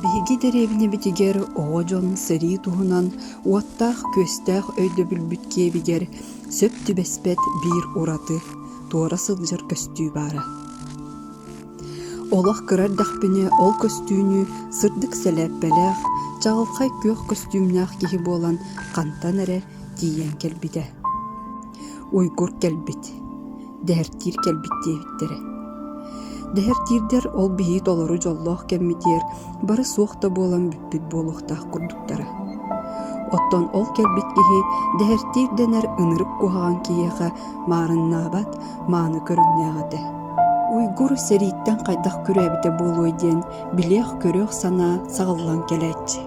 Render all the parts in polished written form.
Биһиги дэриэбинэбитигэр оҕо дьон сэрии туһунан уоттаах-күөстээх өйдөбүлбүт киэбигэр сөп түбэспэт биир ураты, туора сылдьар көстүү баара. Олох кыра эрдэхпинэ ол көстүүнү сырдык сэлээппэлээх, чаҕылхай күөх көстүүмнээх киһи буолан хантан эрэ тиийэн кэлбитэ. Уйгур кэлбит, дэһэртиир кэлбит диэбиттэрэ. Дэһэртиирдэр ол биһиги толору дьоллоох кэммитигэр бары суох да буолан бүппүт буолуохтаах курдуктара. Оттон ол кэлбит киһи дэһэртиир дэнэр ынырык куһаҕан киһиэхэ маарыннаабат мааны көрүҥнээх этэ. Уйгур сэрииттэн хайдах күрээбитэ буолуой диэн билиэх-көрүөх санаа саҕыллан кэлээччи.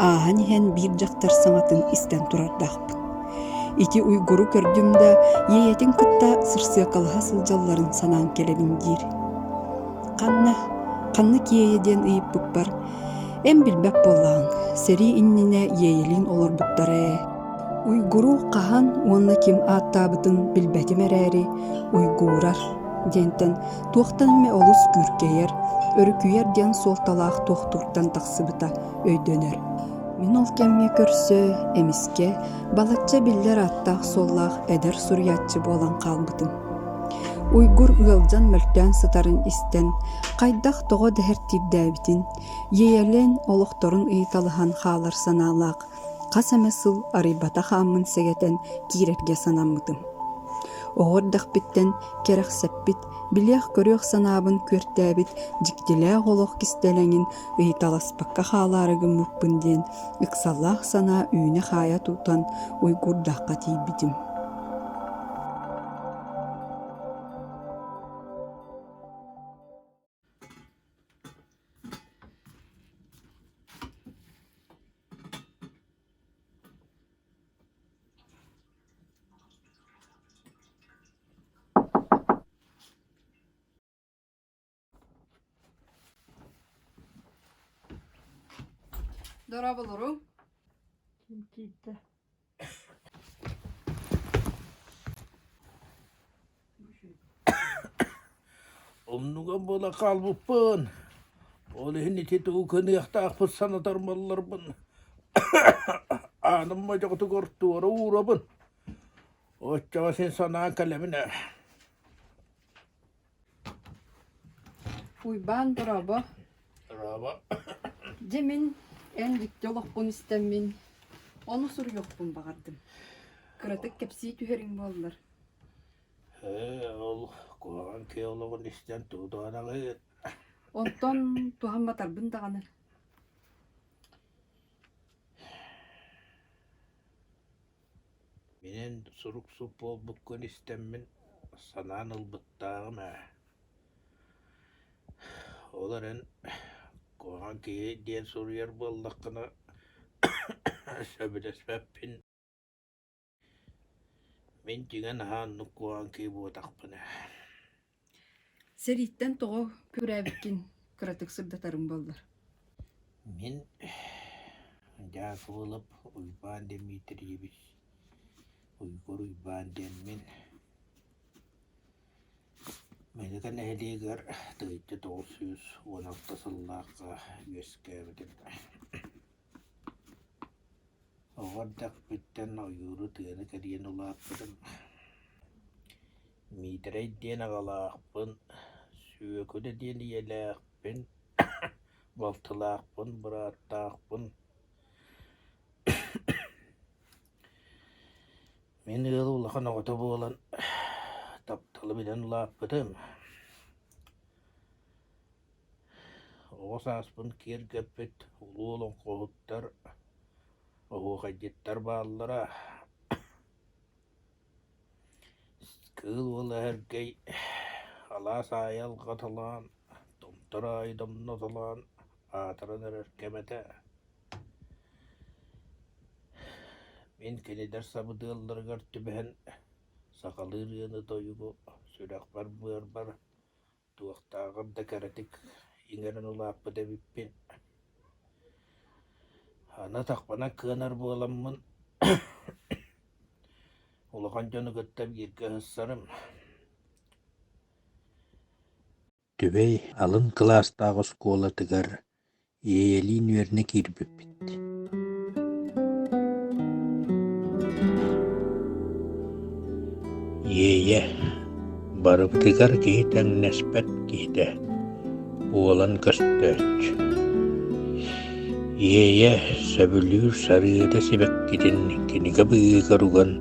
Ааһан иһэн биир дьахтар саҥатын истэн турардаахпын. Ити Уйгуру көрдүм да, иэйэтин кытта сырсыакалаһа сылдьалларын санаан кэлэбин диир. Ханна, ханнык иэйэ диэн ыйыппыппар, эн билбэт буоллаҕыҥ, сэрии иннинэ иэйэлиин олорбуттара ээ. Уйгуру хаһан уонна ким ааттаабытын билбэтим эрээри, уйгуурар диэнтэн туохтан эмэ олус күүркэйэр, өрүкүйэр диэн суолталаах туохтууртан тахсыбыта өйдөнөр. Мин ол кэмҥэ көрсө, эмискэ, балачча биллэр ааттаах-суоллаах эдэр суруйааччы буолан хаалбытым. Уйгур ыалдьан мөлтөөн сытарын истэн, хайдах тоҕо дэһэртиирдээбитин, иэйэлээн олохторун ыйыталаһан хаалар санаалаах хас эмэ сыл арыйбатах ааммын сэгэтэн киирэргэ санаммытым. Оҕо эрдэхпиттэн кэрэхсэппит, билиэх-көрүөх санаабын күөртээбит дьиктилээх олох кистэлэҥин ыйыталаспакка хаалаары гыммыппын диэн ыксаллаах санаа үүнэ-хаайа тутан Уйгурдаахха тиийбитим. Дорооболоруҥ. Ким киирдэ? Умнуган буола хаалбыппын. Ол иһин ити тугу гыныахтаахпын санатар малларбын ааным модьоҕотугар туора уурабын. Оччоҕо син санаан кэлэбин ээ. Уйбаан дорообо. Дорообо. Дьэ мин эн дьикти олоххун истэммин, ону суруйуохпун баҕардым. Кыратык кэпсии түһэриҥ буоллар. Ээ, ол куһаҕан киһи олоҕун истэн тугу туһанаҕыт? Онтон туһамматарбын даҕаны. Мин эн сурук-суп буолбуккун истэммин санаан ылбыттааҕым ээ. Ол эрэн куһаҕан киһи диэн суруйар буоллаххына сөбүлэспэппин. Мин дьиҥэ наһаа оннук куһаҕан киһи буотахпын ээ. Сэрииттэн тоҕо күрээбиккин кыратык сырдатарым буоллар. Мин Дьаакыбылап Уйбаан Дмитриевич Уйгур Уйбаан диэммин Мэҥэкэ нэһилиэгэр 1916 сыллаахха үөскээбитим. Оҕо эрдэхпиттэн ойууру тыаны кэрийэн улааппытым. Миитэрэй диэн аҕалаахпын, Сүөкүлэ диэн ийэлээхпин, балтылаахпын, бырааттаахпын. Мин ыал улахан оҕото буолан тапталы билэн улааппытым. Оҕо сааспын киэргэппит улуу олоҥхоһуттар, оһуохайдьыттар бааллара. Кыыл уола Эһэргэй алаас аайы алҕаталаан, томтор аайы домнотолоон аатыран эрэр кэм этэ. Мин кинилэр сабыдыалларыгар түбэһэн сахалыы ырыаны-тойугу сүрэхпэр-быарбар Туохтааҕар да кэрэтик иҥэрэн улааппыт эбиппин. Аны атахпынан кыанар буоламмын улахан дьону кытта бииргэ сырсарым. Түбэй алын кылаастаах оскуолатыгар Иэйэлиин үөрэнэ киирбиппит Иэйэ барыбытыгар киһи тэҥнэспэт киһитэ буолан көстөөччү. Иэйэ сөбүлүүр сарыыта сибэккитин кинигэ быыһыгар уган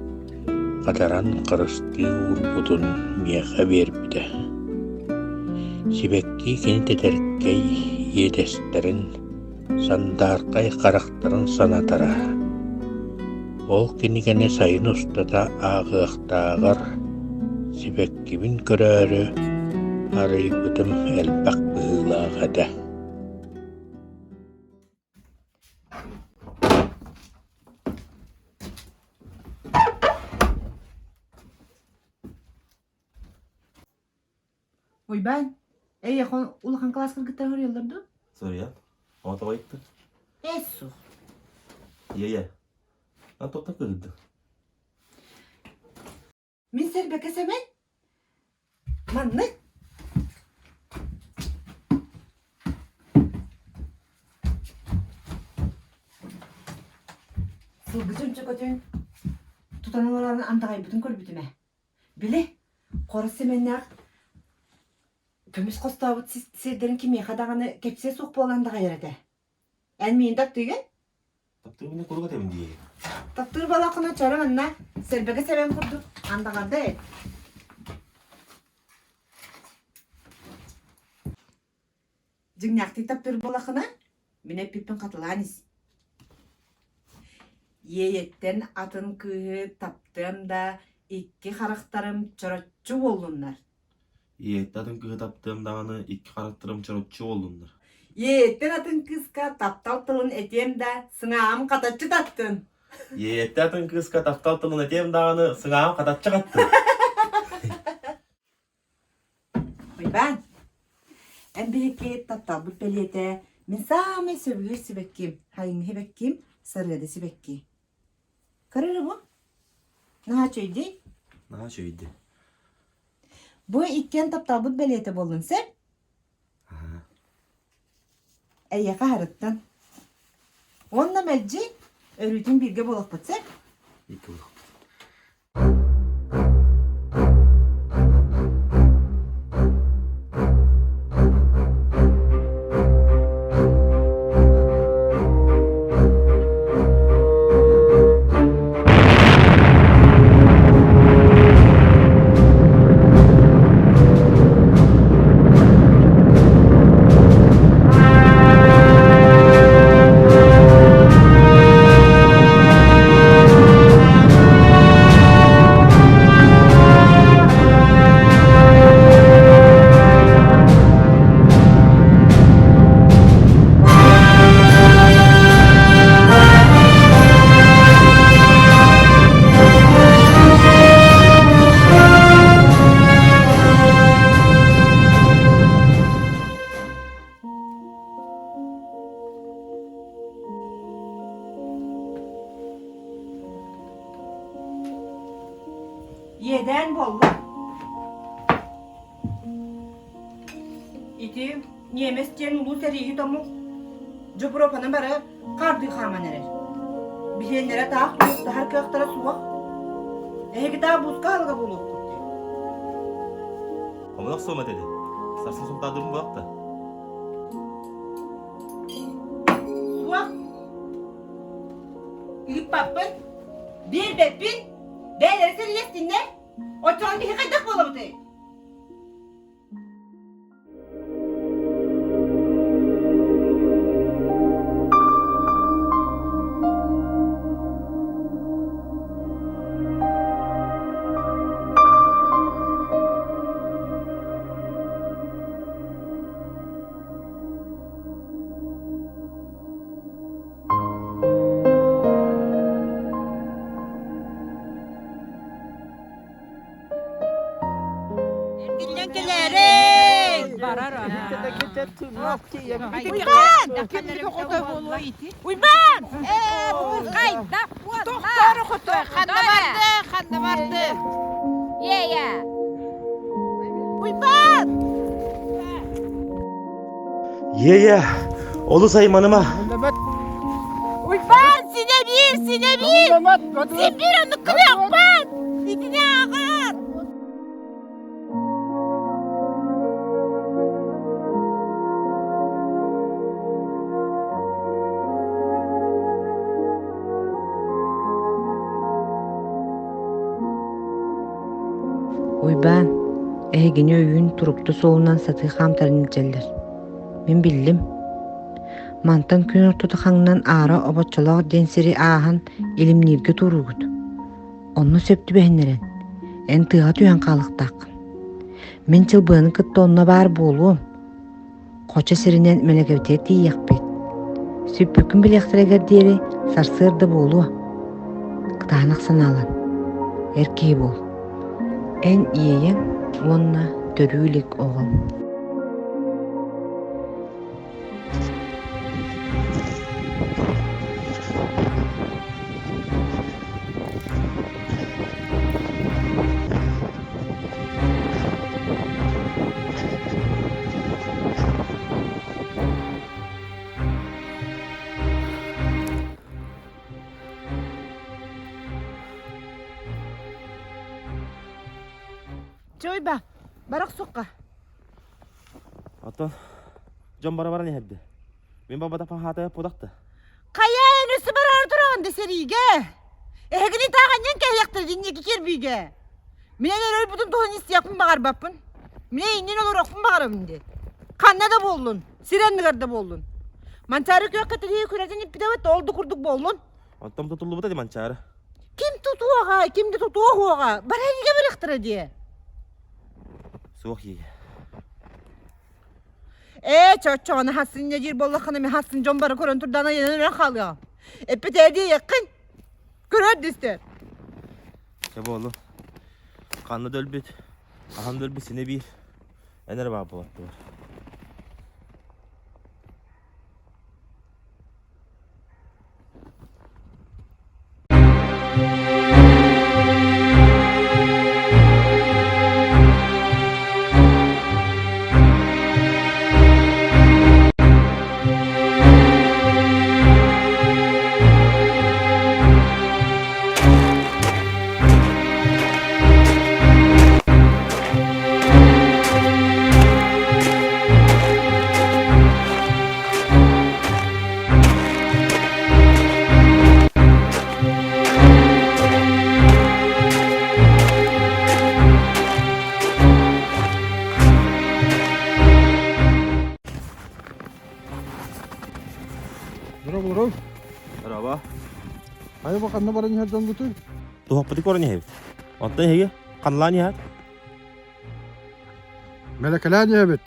хатаран харыстыы уурбутун миэхэ биэрбитэ. Сибэкки кини тэтэркэй иэдэстэрин, сандаархай харахтарын санатара. Ол кинигэни сайын устата ааҕыахтааҕар сибэккибин көрөөрү арыйбытым элбэх быһыылаах этэ. Уйбаан, эйиэхэ улахан кылаас кыргыттара суруйаллар дуу? Суруйан. Оҕо тоҕо ыйыттыҥ? Эс суох. Ийэ, ан туохтан кыыһырдыҥ? Мин сэрбэкэ сэмэн. Маннык. Сылгы чөмчөкөтүн тутан олорон андаҕайбытын көрбүтүм ээ. Били, Хорус Сэмэннээх көмүс хостообут сирдэрин кимиэхэ даҕаны кэпсиэ суох буолан даҕайар этэ. Эн миин таптыыгын? Таптыырбын куруук этэбин дии. Таптыыр буоллаххына чөрө манна сэрбэгэ сэбэн курдук андаҕарда эт. Дьиҥнээхтик таптыыр буоллаххына, мин эппиппин хатылаан ис. Иэйэттэн атын кыыһы таптыам да, икки харахтарым чороччу буоллуннар. Иэйэттэн атын кыыһы таптыам даҕаны, икки харахтарым чороччу буоллуннар. Иэйэттэн атын кыыска таптал тылын этиэм да, сыҥааҕым хатаччы таттын. Иэйэттэн атын кыыска таптал тылын этиэм даҕаны, сыҥааҕым хатаччы хаттын. Уйбаан, эн биһикки тапталбыт бэлиэтэ мин саамай сөбүлүүр сибэкким, хайыҥы сибэкким, сарыада сибэкки. Көр эрэ бу, наһаа үчүгэйдий? Наһаа үчүгэйдий. Бу иккиэн тапталбыт бэлиэтэ буоллун сөп? Аһаа. Эйиэхэ аһарыттан. Уонна мэлдьи өрүүтүн бииргэ буолуохпут сөп? Икки буолуохпут. Иэдээн буолла. Ити ньиэмэс диэн улуу сэрииһит омук Дьобуруопаны бары хаардыы хааман эрэр. Биһиэннэрэ таах туруктаһар кыахтара суох. Эһиги таах бууска аһылыга буолуоххут дии. Хомунах суома этэ Сарсын сунтаадырым буолта. Суох. Ыыппаппын. Биэрбэппин. Бэйэлэрэ сэриилэстиннэр. Оччоҕо биһи хайдах буолабытый? Эргиллэн кэлээриҥ! Уйбаан! Уйбаан! Хайдах Тохтоор хоту, ханна барды, ханна барды? Е-е! Уйбаан! Е-е! Олус айманыма. Уйбаан, синэ биир, синэ биир! Син биир оннук гыныахпын! Итини ааҕаар! Уйбаан, эһигини өйүүн турукту суолунан сатыы хаамтаран илдьэллэр. Мин биллим. Мантан күн ортото хаҥнан аара Обоччолоох диэн сири ааһан илимнииргэ туоруугут. Онно сөп түбэһиннэрэн, эн тыаҕа түһэн хаалыахтааххын. Мин Чылбыаны кытта онно баар буолуом. Хочо сиринэн Мэлэкэбитигэр тиийиэхпит. Сүппүккүн билиэхтэригэр диэри сарсыарда буолуо. Кытаанах санаалан, эр киһи буол. Эн иэйэҥ уонна төрүү илик оҕоҥ. Чуйба, барах сукка. Оттон дьон бара баран иһэрдэ. Мин бабатаппан хаатайа пудахта. Хайа өссө бараары тураҕын да сэриигэ. Эһигини тааҕанньан кэһиэхтэрэ инники кирбиигэ. Мин эн өлбүтүн туһун истиэхпин баҕарбаппын. Мин эйигин олоруохпун баҕарабын диэн. Ханна да буоллун, сир анныгар да буоллун. Манчаары күөххэ тириһи күрэтин иппитэбит ол да курдук буоллун. Онтон тутуллубута ди Манчаары. Ким тутуоҕа, ким да тутуоҕуоҕа, бары эйигэ барыахтара диэ. Суох иэйэ. Ээ, чоччоҕуна хассынньа диир буоллаххына мин хассын дьон бары көрөн турдаҕына айанан өлөн хаалыаҕым. Эппит ээ диэйэххин. Көрөр дистэр. Чэ буоллун. Ханна да өлбүт, хаһан да өлбүт синэ биир. Эн эрэ баар буолаттылар. Дорооболору. Дорообо. Хайа бу ханна баран иһэр дьон бутуй? Туһаппыты көрөн иһэбит. Онтон эһиги ханлаан иһэр? Мэлэкэлээн иһэбит.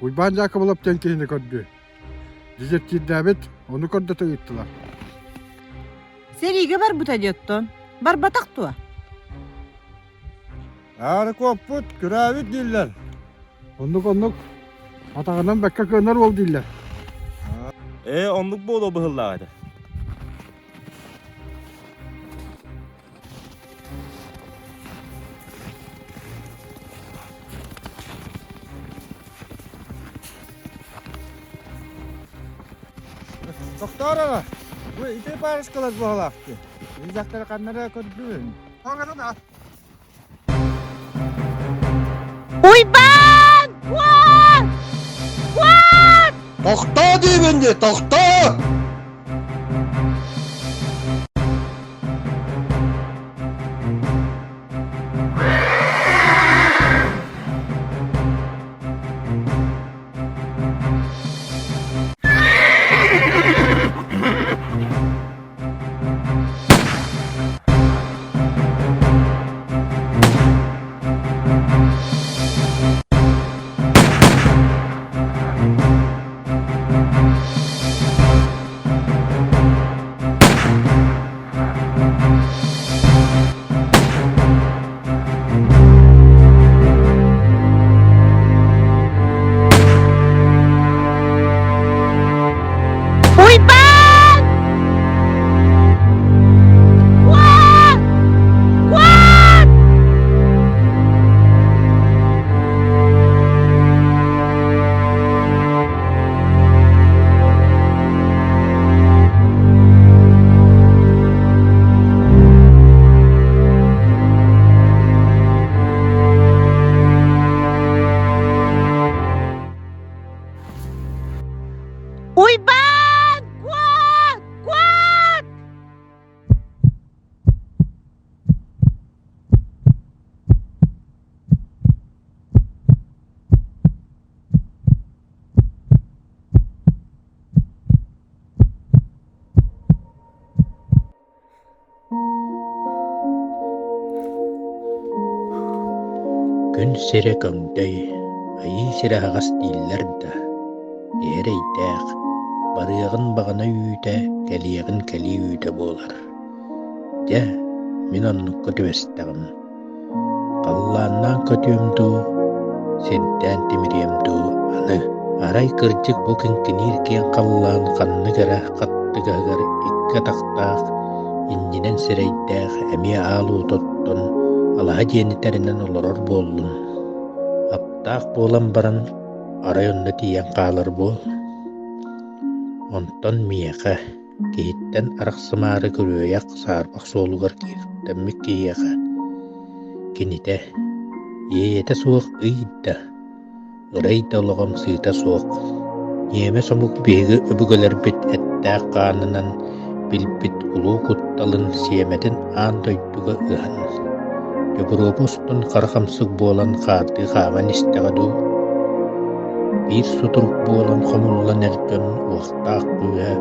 Уйбаан Дьаакыбылап диэн киһини көрдүү. Дезертирдээбит, ону көрдөтө ыыттылар. Сэриигэ барбыта диэттон. Барбатах дуо? Аары куоппут, күрээбит дииллэр. Оннук-оннук атаҕынан бэккэ кыанар уол дииллэр. Ээ, оннук буолуо быһыллаах этэ. Тохтоор ала, бу ити парочкалар буолаахты. Дьахтары ханнара көрдүн. Уйбаан! Куот! Куот! Тохтоо диибин дии, тохтоо! Күн сирэ көҥдөй, айыы сирэ аһаҕас дииллэр да, киһи эрэйдээх, барыаҕын баҕана үүтэ, кэлиэҕин кэлии үүтэ буолар. Дьэ, мин оннукка түбэстэҕим. Халлааннаан көтүөм дуу, сирдээн тимириэм дуу, аны арай кырдьык бу киҥкиниир киэҥ халлаан ханнык эрэ хаттыгаһыгар икки атахтаах, иннинэн сирэйдээх эмиэ аал уоту оттон, алаһа дьиэни тэринэн олорор буоллун. Аптаах буолан баран арай онно тиийэн хаалар буол. Онтон миэхэ Киһиттэн арахсымаары күрүөйэх саарбах суолугар кииртэммит киһиэхэ кинитэ иэйэтэ суох ый да, ырай да олоҕом сыыта суох, ньиэмэс омук биһиги өбүгэлэрбит эттээх хаанынан билбит улуу кутталын сиэмэтин аан дойдуга ыһан, Дьобуруопа устун хара хамсык буолан хаардыы хааман истэҕэ дуу, биир сутурук буолан хомуллан эр дьон уохтаах күүһэ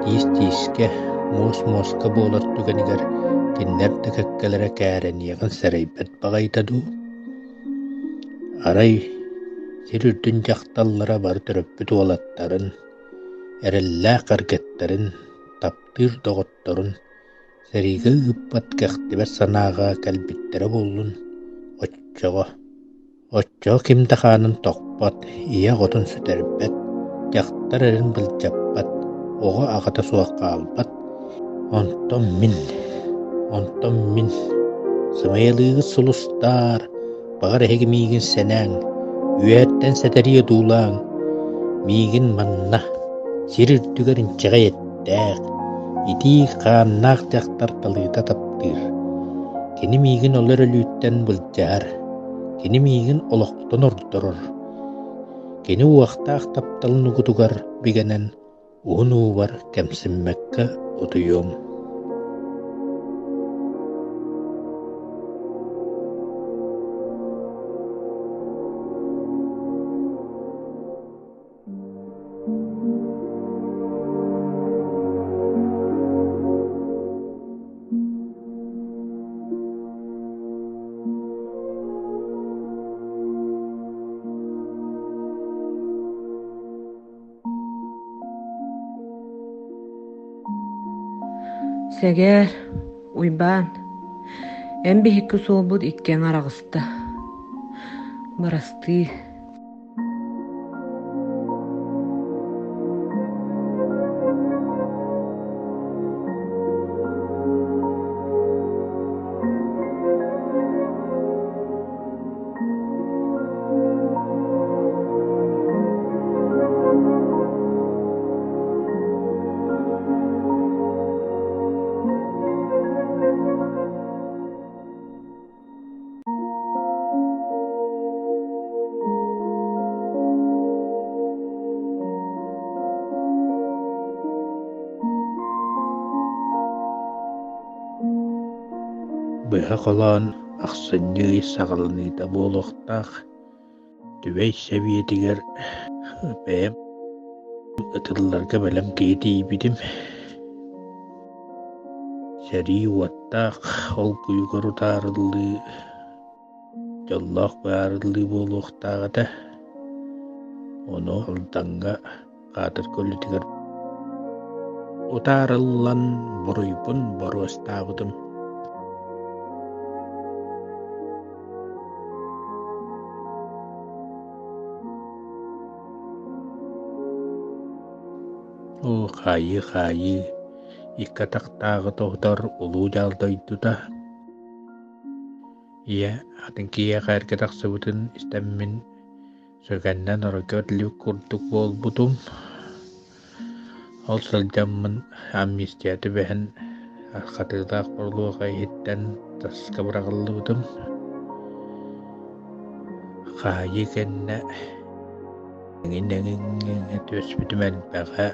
тиис-тиискэ, муос-муоска буолар түгэнигэр кинилэр да кэккэлэрэ кээрэниэҕин сэрэйбэт баҕайыта дуу? Арай сир үрдүн дьахталлара бары төрөппүт уолаттарын, эрэллээх кэргэттэрин, таптыыр доҕотторун Сэриигэ ыыппат кэхтибэт санааҕа кэлбиттэрэ буоллун, оччоҕо, оччоҕо ким да хаанын тохпот, ийэ оҕотун сүтэрбэт, дьахтар эрин былдьаппат, оҕо аҕата суох хаалбат. Онтон мин, онтон мин, сымыйалыыгыт сулустаар, баҕар эһиги миигин сэнээҥ, үөһэттэн сэтэрии одуулааҥ, миигин манна, сир үрдүгэр инчэҕэй эттээх, итии хааннаах дьахтар талыыта таптыыр. Кини миигин олор өлүүттэн былдьаһар, кини миигин олохтон ордорор. Кини уохтаах тапталын угутугар бигэнэн уһун уубар кэмсиммэккэ утуйуом. Сэгээр, Уйбаан, эн биһикки суолбут иккиэн араҕыста. Бырастыы. Быһа холоон ахсынньы ый саҕаланыыта буолуохтаах Түбэй сэбиэтигэр бэйэм ытылларга бэлэм киһи тиийбитим. Сэрии уоттаах олгуйугар утаарыллыы дьоллоох быһаарыллыы буолуохтаах этэ. Ону Алдаҥҥа хаатыр көлүтүгэр утаарыллан буруйбун боруостаабытым. Оо, хаайыы-хаайыы, икки атахтааҕы тоһутар улуу дьаал дойдута. Ийэ атын киһиэхэ эргэ тахсыбытын истэммин Сүгэннэн оройго лүк курдук буолбутум. Ол сылдьаммын амнистия түбэһэн хатыылаах борлуоха иһиттэн таска быраҕыллыбытым. Хаайыы кэннэ эҥин-эҥиҥҥэ түөспүтүм элбэҕэ.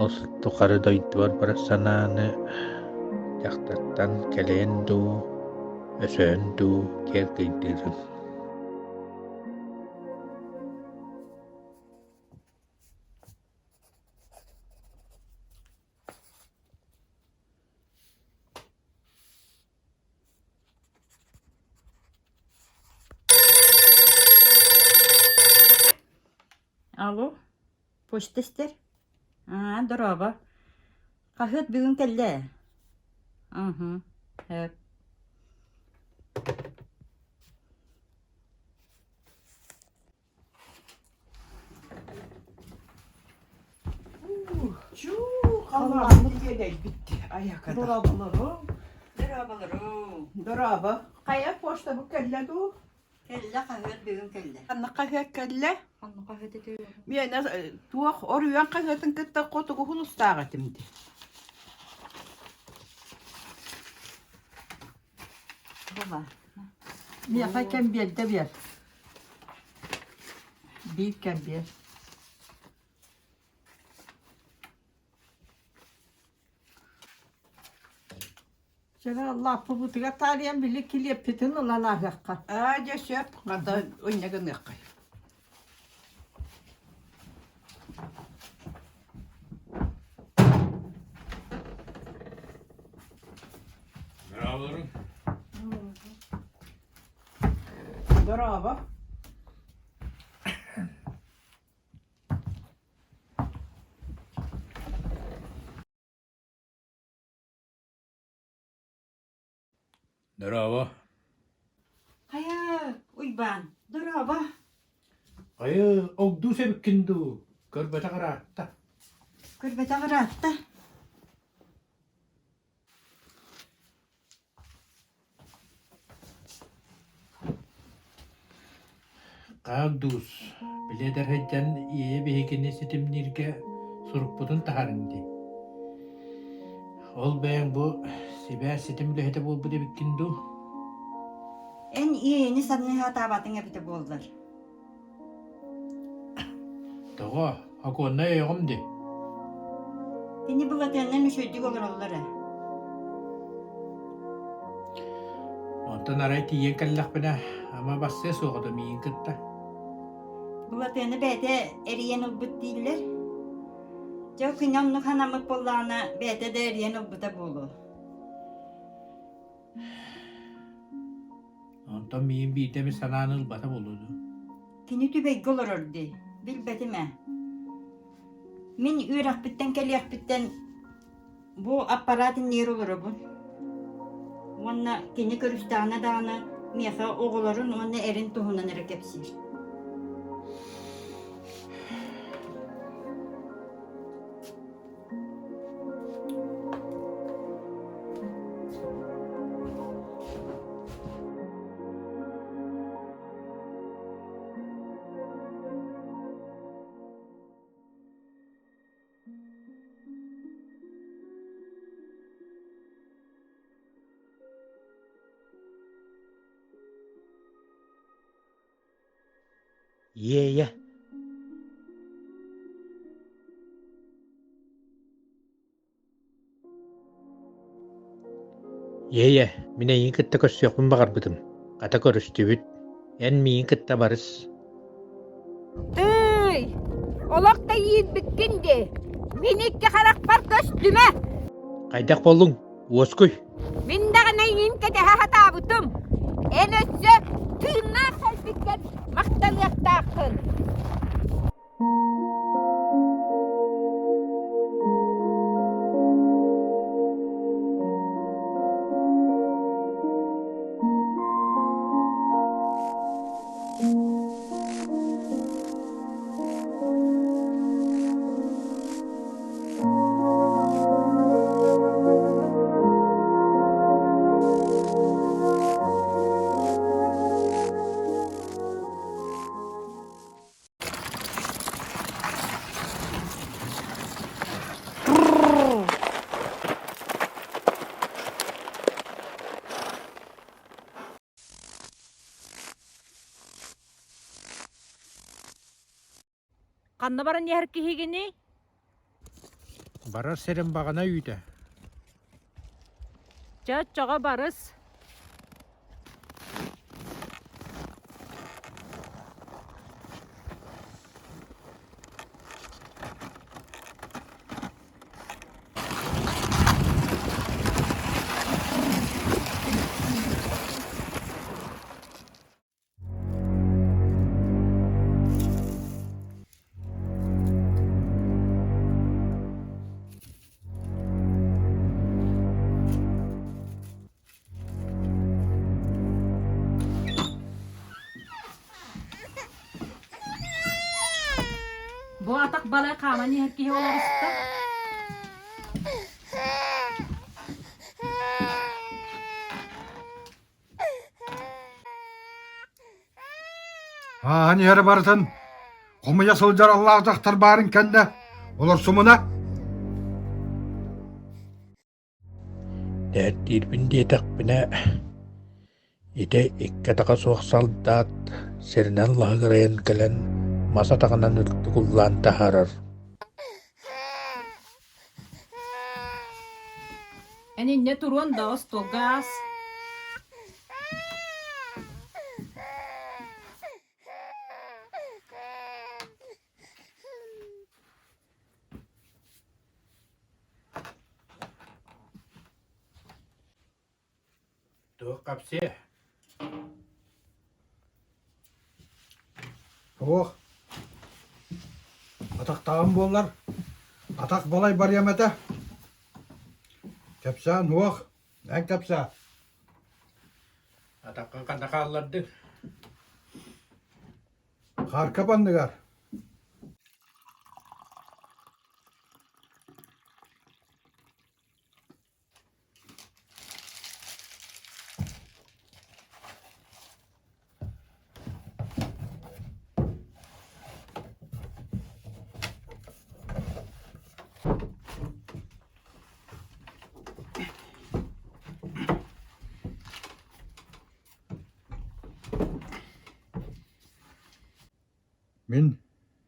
Ол тухары дойдубар барар санааны дьахтартан кэлэйэн дуу, өсөһөн дуу киэргэйдиирим. Почта истэр? Аа, дорообо. Хаһыат бүгүн кэллэ ээ. Уһу, сөп. Чуу, халлааммыт иэдэйбит айакада. Дорооболору. Дорооболору. Дорообо. Хайа почта бу кэллэ дуу? Кэллэ хаһыат бүгүн кэллэ. Ханна хаһыат кэллэ? Ханна хаһыат этэ? Миэнэ туох оруйан хаһыатын кытта хотугу хулустаах этим дии. Була. Миэхэ кэмбиэрдэ биэр. Биир кэмбиэр. Чэ, лааппыбытыгар таарыйан били килиэппитин ылан ааһыахха. Аа, дьэ сөп, хата ынньа гыныаххай. Дорооболорун. Дорообо. Дорообо. Хайа, Уйбаан, дорообо. Хайы, огдуу сэбиккин дуу, көрбөтөх ыраатта. Көрбөтөх ыраатта. Хаак дуус, били эдэр сылдьан ийэ биһигини ситимнииргэ сурукпутун таһаарыҥ дии. Ол бэйэҥ бу сибээс ситим үлэһитэ буолбут эбиккин дуу? Эн ийэни саныы сатаабатыҥ эбитэ буоллар. Тоҕо? Окуоннай ойоҕум дии. Кини былатыаннан үчүгэйдик олороллор ээ. Онтон арай тиийэн кэллэхпинэ, ама барсыа суоҕа да миигин кытта. Былатыаны бэйэтэ эрийэн ылбыт дииллэр. Дьэ, күнэ оннук санаммыт буоллаҕына, бэйэтэ да эрийэн ылбыта буолуо. Онтон миигин биирдэ эмит санаан ылбата буолуо дуо? Кини Түбэйгэ олорор дии, билбэтим ээ. Мин үөрэхпиттэн кэлиэхпиттэн бу аппараат иннигэр олоробун. Уонна кини көрүстэҕинэ даҕаны миэхэ оҕолорун уонна эрин туһунан эрэ кэпсиир. Иэйэ Иэйэ, мин эйигин кытта көрсүөхпүн баҕарбытым, хата көрүстүбүт, эн миигин кытта барыс Тыый, олох да иирбиккин дии, мин икки харахпар көстүмэ. Хайдах буоллуҥ? Уоскуй. Мин даҕаны эйигин кэтэһэ сатаабытым. Эн өссө тыыннаах кэлбиккэр махтаныахтааххын. Ханна баран иһэр киһигиний? Барар сирим баҕана үүтэ. Чэ, оччоҕо барыс. Бу атах балай хааман иһэр киһи олоруста. Ааһан иһэрэ барытын хомуйа сылдьар аллаах дьахтар баарын кэннэ олорсумуна. Дэһэртиирбин диэтэхпинэ, ити икки атаҕа суох салдаат сиринэн лаһыгырайан кэлэн мас атаҕынан үлтү куллаан таһаарар. Эн инньэ туруон да остуолга аас. Туох хапсыа? Суох. Атахтааҕым буоллар, атах балай барыам этэ. Кэпсээн суох. Эн кэпсээ. Атаххын ханна хааллардыҥ? Хааркап анныгар. Мин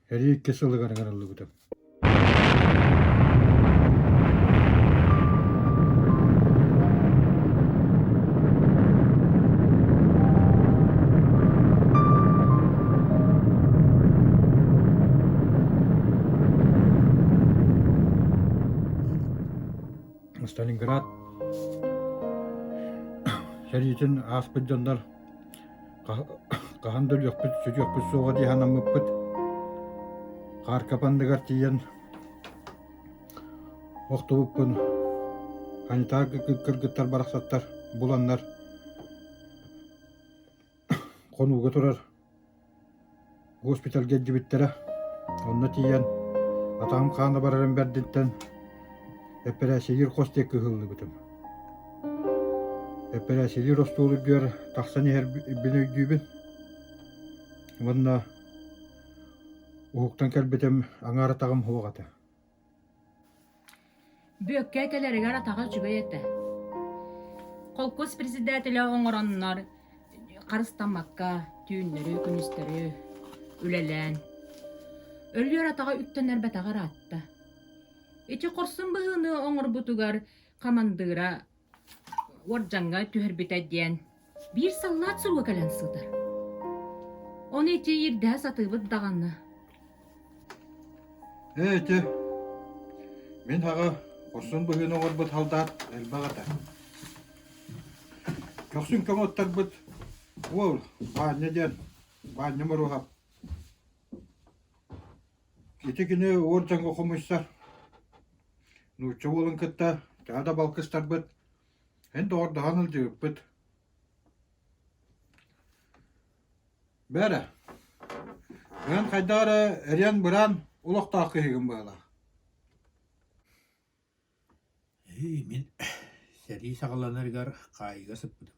эрии икки сылыгар ыҥырыллыбытым. Сталинград сэриитин ааспыт дьоннор Хаһан да өлүөхпүт, сүтүөхпүт суоҕа дии санаммыппыт. Хааркап анныгар тиийэн охтубуппун санитар кыргыттар барахсаттар буланнар хонууга турар Госпитальга илдьибиттэрэ. Онно тиийэн атаҕым хаана барарын бэрдиттэн эппэрээссийэлиир хос диэки ыһыллыбытым. Эппэрээссийэлиир остуол үрдүгэр тахсан иһэрбин өйдүүбүн. Уонна уһуктан кэлбитим аҥаар атаҕым суох этэ. Бүөккэ кэлэригэр атаҕа үчүгэй этэ. Холкуос председателэ оҥороннор харыстаммакка түүннэри-күнүстэри үлэлээн өлүөр атаҕа үктэнэрбэтэҕэ ыраатта. Ити хорсун быһыыны оҥорбутугар хамандыыра уордьаҥҥа түһэрбитэ диэн биир саллаат суруга кэлэн сытар. Ону ити ирдэһэ сатыыбыт даҕаны. Ээ ити мин аҕа хорсун быһыыны оҥорбут халдаат элбэх этэ. Көхсүн көҥөттөрбүт уол Баанньа диэн Баанньа Моруоһап. Ити кини уордьаҥҥа хомуйсар. Нуучча уолун кытта төһө да балкыстарбыт, эн доҕордоһон сылдьыбыппыт. Бээрэ, эн хайдах эрэ эриэн-быраан олохтоох киһигин быһыылаах. Мин сэрии саҕаланарыгар хаайыыга сыппытым.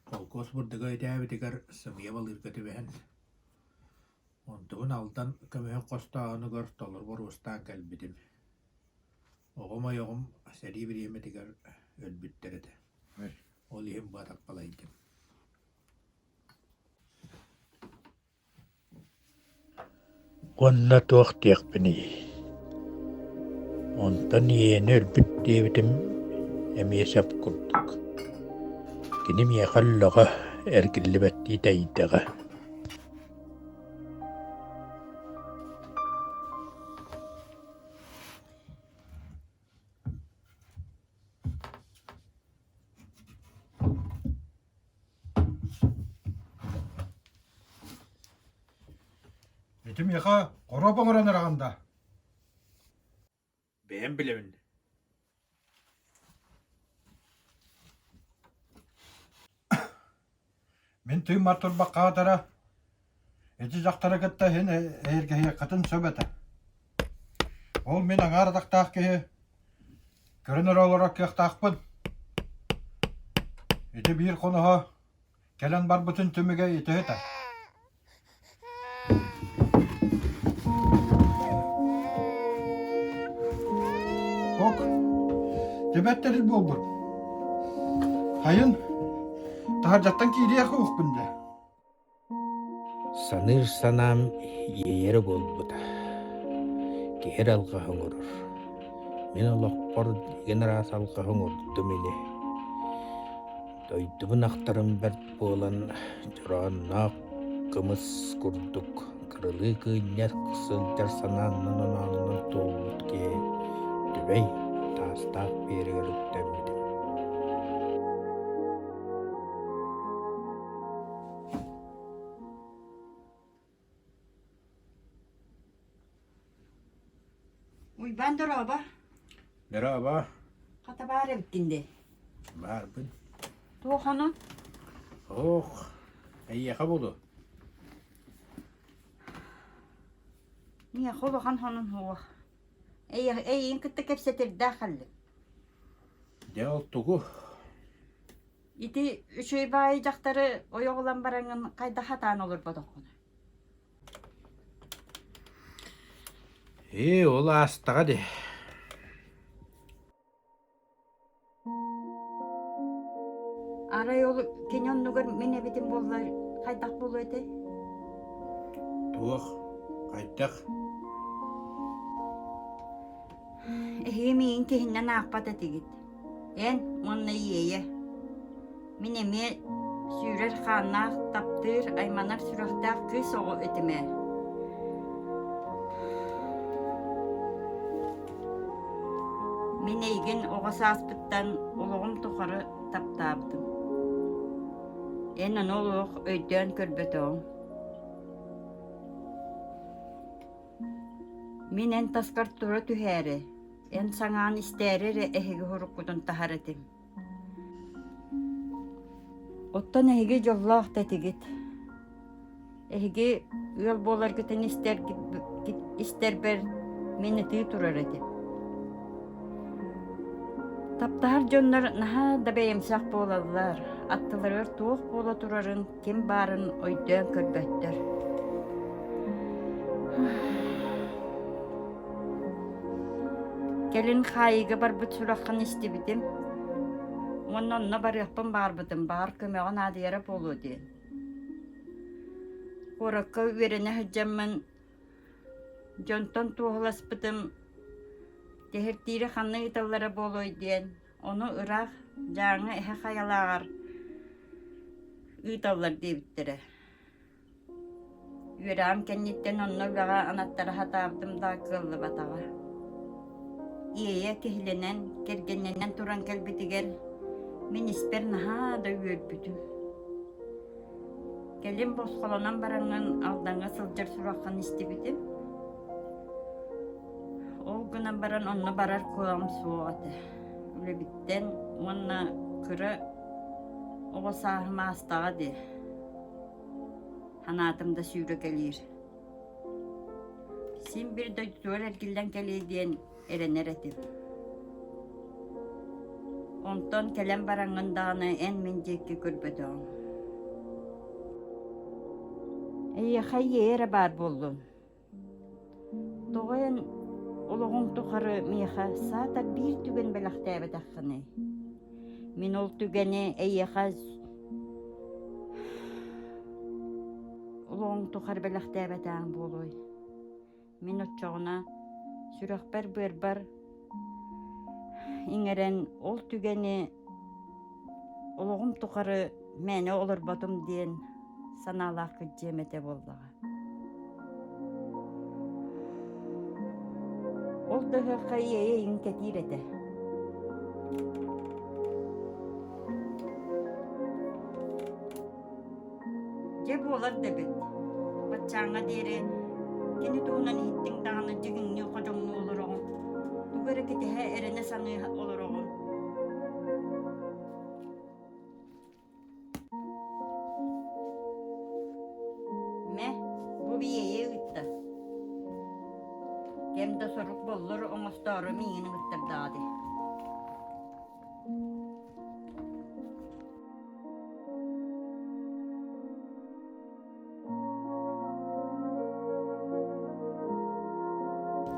Холкуос бурдуга итээбитигэр сымыйа балыырга түбэһэн, онтубун Алдан көмүһүн хостооһунугар толору боруостаан кэлбитим. Оҕом ойоҕум сэрии бириэмэтигэр өлбүттэр этэ. Ол иһин баатаппалайдым. Уонна туох диэхпиний, онтон ийэни өлбүт диэбитим эмиэ сөп курдук, кини миэхэ өллөҕө, эргиллибэттии тэйдэҕэ Ити миэхэ хоруоп оҥорон эрэҕин да? Бэйэм билэбин. Мин тыыммар турбахха хатара. Ити дьахтары кытта иһин эһиргэһиэххитин сөп этэ. Ол мин аҥаар атахтаах киһи көрөн эрэ олорор кыахтаахпын. Ити биир хоноһо кэлэн барбытын түмүгэ ити этэ. Ок, Тибет тэрил буолбут. Хайын, таһырдьаттан киириэх уохпун дэ. Саныыр санаам иэйэрэ буолбута. Киһи эрэ алҕаһы оҥорор. Мин олохпор игин араас алҕаһы оҥордум ини. Дойдубун ахтарым бэрт буолан, чороонноох кымыс курдук кырылыы кыынньар сылдьар санааннан-онооннон туолбут киһи Түбэй Таастаах биэригэр үктэммитим. Уйбаан дорообо. Дорообо. Хата баар эбиккин дии. Баарбын. Туох ону? Ох, эйиэхэ буолуо. Миэхэ улахан хонун суох. Эйиин кытта кэпсэтирдээх халлым. Дьэ ол тугу? Ити үчүгэй баайы дьахтары ойох ылан бараҥҥын хайдах сатаан олорботоххунуй? Ээ, ол аастаҕа дии. Арай ол кини оннугар мин эбитим буоллар хайдах буолуо этэй? Туох? Хайдах? Эһиги миигин киһиннэн аахпат этигит. Эн уонна Иэйэ. Мин эмиэ сүүрэр хааннаах, таптыыр, айманар сүрэхтээх кыыс оҕо этим ээ. Мин эйигин оҕо сааспыттан олоҕум тухары таптаабытым. Эн ону олох өйдөөн көрбөтөҕүҥ. Мин эн таскар тура түһээри, эн саҥаан истээри эрэ эһиги уруккутун таһар этим. Оттон эһиги дьоллоох да этигит. Эһиги ыал буоларгытын истэрбэр мин ытыы турар этим. Таптаһар дьоннор наһаа да бэйэмсэх буолаллар, аттыларыгар туох буола турарын, ким баарын өйдөөн көрбөттөр. Кэлин хаайыыга барбыт сураххын истибитим уонна онно барыахпын баҕарбытым, баҕар көмөҕө наадыйара буолуо диэн. Куоракка үөрэнэ сылдьаммын дьонтон туоһуласпытым, тэһиртиири ханна ыыталлара буолуой диэн, ону ыраах Дьааҥы эһэ хайалааҕар ыыталлар диэбиттэрэ. Үөрэҕим кэнниттэн онно үлэҕэ анаттара сатаабытым да кыаллыбатаҕа. Иэйэ киһилэнэн, кэргэннэнэн туран кэлбитигэр мин испэр наһаа да үөрбүтүм. Кэлин босхолонон бараҥҥын Алдаҥҥа сылдьар сураххын истибитим. Ол гынан баран онно барар кыаҕым суох этэ. Үлэбиттэн уонна кыра оҕо сааһым аастаҕа дии. Санаатым да сүүрэкэлиир. Син биир дойдутугар эргиллэн кэлиэ диэн эрэнэр этим. Онтон кэлэн бараҥҥын даҕаны эн мин диэки көрбөтөҕүҥ. Эйиэхэ ийэ эрэ баар буоллун. Тоҕо эн олоҕуҥ тухары миэхэ саатар биир түгэн бэлэхтээбэтэххиний? Мин ол түгэни эйиэхэ олоҕуҥ тухары бэлэхтээбэтэҕиҥ буолуой? Мин оччоҕуна сүрэхпэр-быарбар иҥэрэн ол түгэни олоҕум тухары мээнэ олорботум диэн санаалаах кырдьыам этэ буоллаҕа. Ол да ыһыахха иэйэ иҥ кэтиир этэ. Дьэ буолар да эбит. Баччааҥҥа диэри кини туһунан иһиттиҥ даҕаны дьигиҥнии ходьоҥнуу олороҕун. Тугу эрэ кэтэһэ эрэнэ саныы олороҕун. Мэ? Боллор оҥостоору миигин ыҥыртардаҕа дии.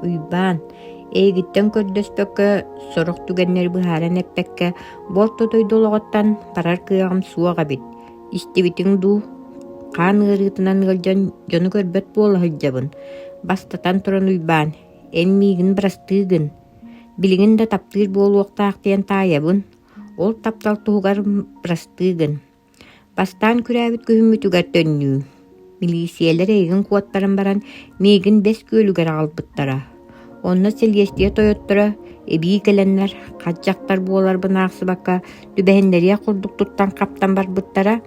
Уйбаан, эйигиттэн көрдөспөккө, сорох түгэннэри быһааран эппэккэ, бу орто дойду олоҕуттан барар кыаҕым суох эбит. Истибитиҥ дуу? Хаан ыарыытынан ыалдьан дьону көрбөт буола сылдьабын. Бастатан туран Уйбаан, эн миигин бырастыы гын. Билигин да таптыыр буолуохтаах диэн таайабын. Ол таптал туһугар бырастыы гын. Бастаан күрээбит күһүммүтүгэр төннүү. Милииссийэлэр эйигин куоттаран баран миигин Бэс Күөлүгэр аҕалбыттара. Онно сэлиэстийэ тойотторо эбии кэлэннэр хат дьахтар буоларбын аахсыбакка түбэһиннэриэх курдук туттан-хаптан барбыттара.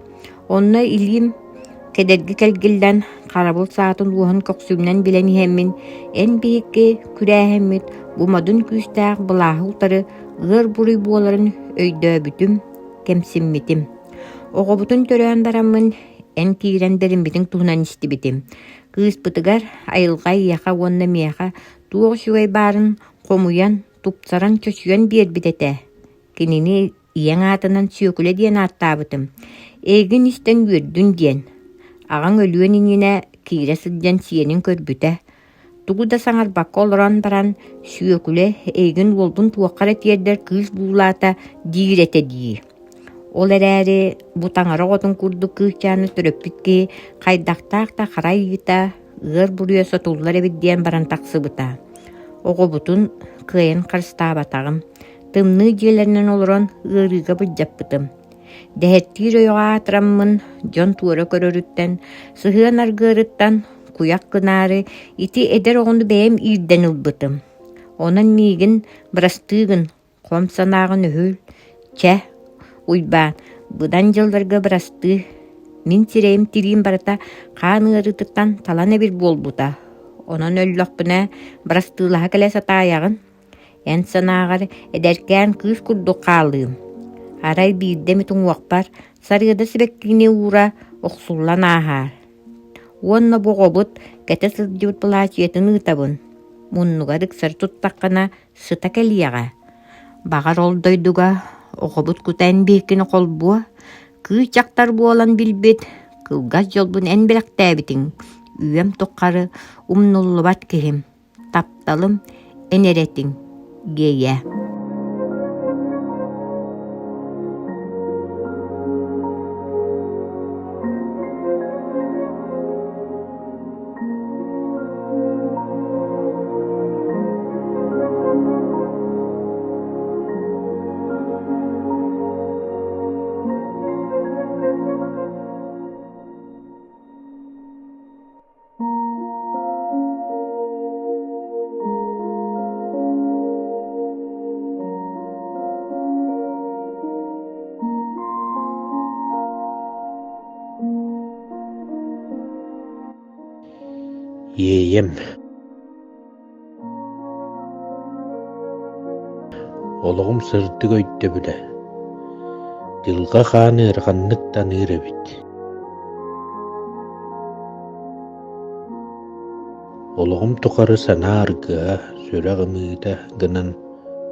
Онно илиим кэдэрги кэлгиллэн, харабыл саатын уоһун көхсүмүнэн билэн иһэммин, эн биһикки күрээһиммит бу модун күүстээх былааһы утары ыар буруй буоларын өйдөөбүтүм, кэмсиммитим. Оҕобутун төрөөн бараммын эн киирэн бэриммитиҥ туһунан истибитим. Кыыспытыгар айылҕа эйиэхэ уонна миэхэ туох үчүгэй баарын хомуйан, тупсаран, чочуйан биэрбит этэ. Кинини ийэҥ аатынан Сүөкүлэ диэн ааттаабытым. Эйигин истэн үөрдүн диэн. Аҕаҥ өлүөн иннинэ киирэ сылдьан сиэнин көрбүтэ. Тугу да саҥарбакка олорон баран, Сүөкүлэ эйигин уолбун туохха эрэ тиэрдэр кыыс буулаата диир этэ дии. Ол эрээри бу таҥара оҕотун курдук кыысчааны төрөппүт киһи хайдахтаах да хара айыыта, ыар буруйа сотуллар эбит диэн баран тахсыбыта. Оҕобутун кыайан харыстаабатаҕым, тымныы дьиэлэринэн олорон ыарыыга былдьаппытым. Дэһэртиир ойоҕо аатыраммын, дьон туора көрөрүттэн, сыһыан аргыарыттан куйах гынаары ити эдэр оҕону бэйэм иирдэн ылбытым. Онон миигин бырастыы гын, хом санааҕын өһүл. Чэ, Уйбаан, быдан дьылларга бырастыы. Мин сирэйим тириим барыта хаан ыарыытыттан талан эбит буолбута. Онон өллөхпүнэ бырастыылаһа кэлэ сатаайаҕын. Эн санааҕар эдэркээн кыыс курдук хаалыым. Арай биирдэ эмит уҥуохпар сарыада сибэккини уура охсуллан ааһаар. Уонна бу оҕобут кэтэ сылдьыбыт былаачыйатын ыытабын. Муннугар ыксары туттаххына сыта кэлиэҕэ. Баҕар ол дойдуга оҕобут кута эн биһиккини холбуо, кыыс дьахтар буолан билбит, кылгас дьолбун эн бэлэхтээбитиҥ, үйэм тухары умнуллубат киһим. Тапталым эн эрэ этиҥ, Гея. Иэйэм Олоҕум сырдык өйдөбүлэ, дьылҕа хаан ыараханнык таныыр эбит Олоҕум тухары санаа аргыһа, сүрэх ымыыта гынан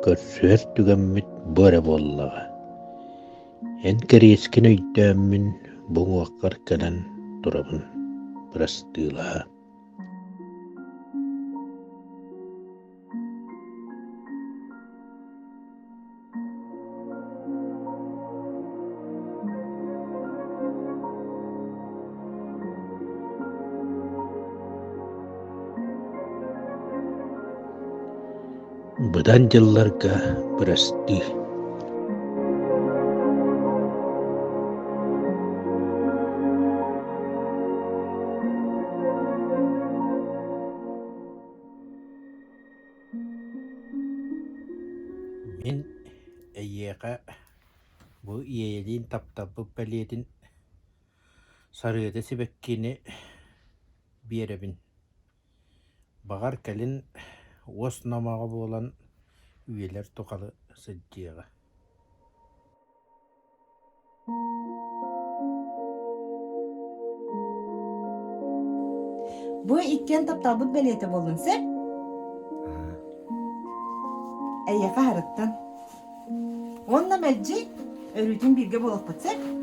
көрсүһэр түгэммит бу эрэ буоллаҕа. Эн кэриэскин өйдөөммүн бу уҥуоххар кэлэн турабын, бырастыылаа. Быдан дьылларга бырастыы Мин эйиэхэ бу иэйэлиин тапталбыт бэлиэтин сарыада сибэккини биэрэбин. Баҕар кэлин уос номоҕо буолан үйэлэр тухары сылдьыаҕа. Бу иккиэн тапталбыт бэлиэтэ буоллун, сөп? Эйиэхэ аһарыттан. Уонна мэлдьи өрүүтүн бииргэ буолуохпут сөп.